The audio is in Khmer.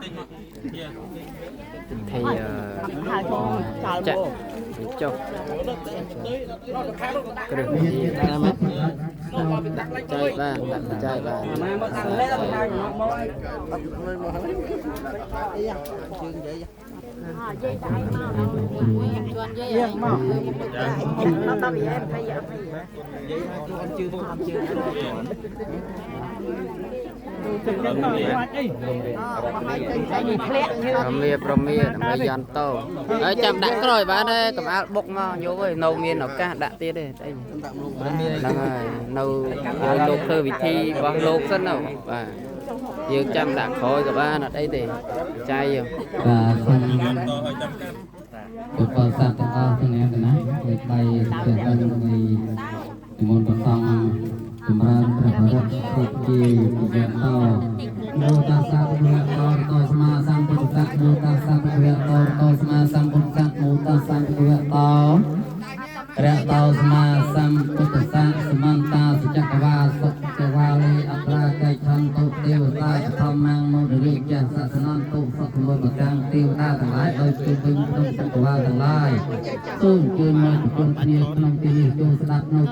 ពិធីអឺចាក់ចុះគ្រឹះវិធីដាក់ចៃបាទដាក់ចៃបាទ មកតាំងលេតាំងមកមក ប្រមៀប្រមៀដើម្បីយន្តតោហើយចាំដាក់ក្រោយបាទហើយកុំអាលបុកមកយកអើយនៅមានឱកាសដាក់ទៀតទេស្អីហ្នឹងហើយនៅឲ្យលោកធ្វើវិធីរបស់លោកសិនទៅបាទយើងចាំដាក់ក្រោយក៏បានអត់អីទេចៃយើង បាទសូមពុទ្ធបរិស័ទទាំងអស់ទាំងអ្នកណាលើកដៃស្ទះដល់នៃនិមន្តប្រសង់ចម្រើនព្រះបរិត្តគ្រប់ជាពយតោមោតាសៈភគវតោតោស្មាសម្ពុទ្ធស្សៈមោតាសៈភគវតោតោស្មាសម្ពុទ្ធស្សៈមោតាសៈភគវតោរៈតោស្មាសម្ពុទ្ធស្សៈសមន្តាសចក្រវាសុចវាលេអត្រាកិច្ឆន្តុទេវតាធម្មងមោទរិយសសនន្តុសក្មបកាំងទេវតាទាំងឡាយដោយជុំវិញក្នុងចក្រវាលទាំងឡាយសូមអញ្ជើញមកប្រជុំគ្នាក្នុងទីនេះចូលស្ដាប់នៅ